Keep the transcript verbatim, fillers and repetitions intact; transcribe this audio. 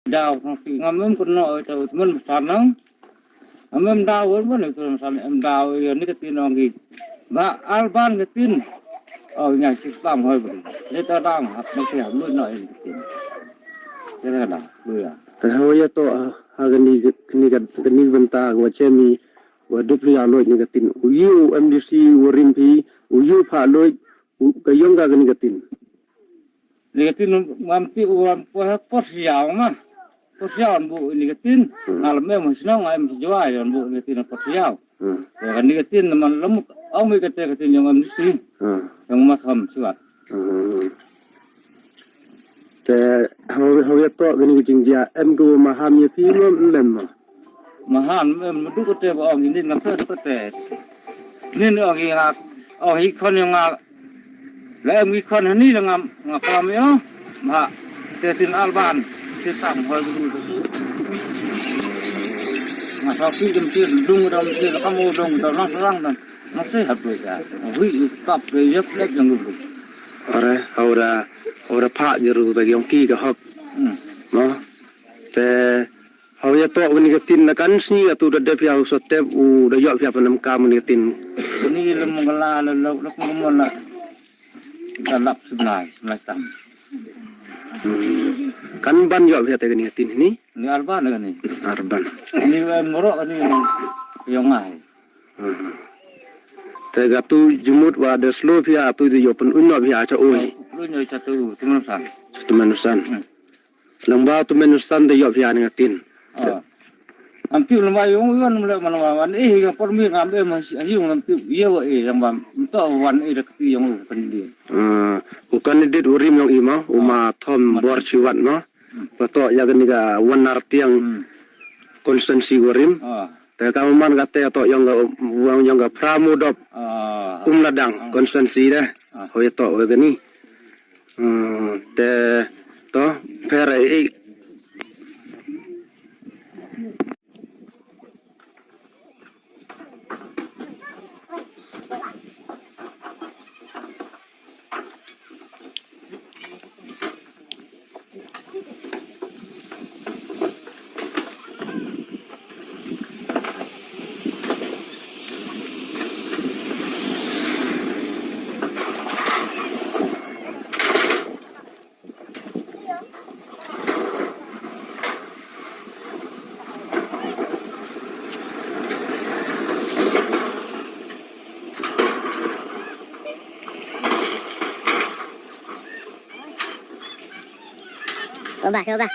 Daw, ngam em kynnoh ïa uta u tymmen basan nang. Ngam em daw, wan wan ïa uta u tymmen basan, em daw ïa kane ka ktien ong ki. Ba ar ban ka ktien. Oh, ïa shi tam hoi bri. Ïa ta dang hap nang shi hap luid noh ïa ka ktien. Ïa ka dang, luid ïa. Te hoi ïa to, ha, ha kane ka, kane ka, kane ka bynta ka wa chem i, wa dup ïa luid kane ka ktien. U ïa u M D C, u rim phi, u ïa pha luid, u, ka ïong ka kane ka ktien. Kane ka ktien ngam tip u wan poi ha Port Siaw ma. Port Siaw wan buh kane ka ktien. Hmm. Nga lem em ha shnong, nga em ha Jowai wan buh kane ka ktien ha Port Siaw. Hmm. Te kane ka ktien man lem ong i kata ka ktien ïong M D C. Hmm. Ïong ma kham siwat. Hmm. Te hau hau ïa to kane ka jingjia em ko maham ïa phi mo em mo. Mahan, em, madu kate ba ong ini ngam phe kate. Ini ni ong i nga, ong i khon ïa nga. La em i khon hani la ngam, nga klam ïa. Ma, te tin alban, te tam hoi du. Nga sa pi dem te dung dam te la kam o dung dam lang lang dan. Nga se hap le ka. Wi tap le yep le jang du. Are, hau da, hau da pha jeru da yong ki ka hok. Hmm. Ma, te Hau ïa to uni ka tin na kan sni atu da dep ïa u sotep u da ïoh ïa panem kam uni ka tin. Ni lem ngala la la la kumon la. Da lap sebenai sebenai tam. Hmm. Kan ban ïoh ïa te ni ka tin ni. Ni arban ni. Arban. Ni ngoro ni yong ai. Hmm. Te gatu jumut wa da slo pia atu di ïoh pen unno pia cha ui. Unno cha tu tu manusan. Tu manusan. Hmm. Lang ba tu men san de ïoh pia ni ngatin. Ah. Am tiu lang ba ïoh ïoh num le man ba wan eh ïoh por mi ngam eh mas ayu ngam tiu ïoh eh lang ba to wan eh da kti ïoh u kan di. Ah, u candidate u rim ïoh i ma, u ma Thom Bor Chiwat ma. Hmm. Ba to ïa kani ka wan nar tiang Hmm. constituency u rim. Ah. Te ka man ka te to ïoh ga wan ïoh ga Pramodop. Ah. Um ladang Ah. constituency de. Ah. Hoi to we gani. Hmm, te to pera i. Coba, coba.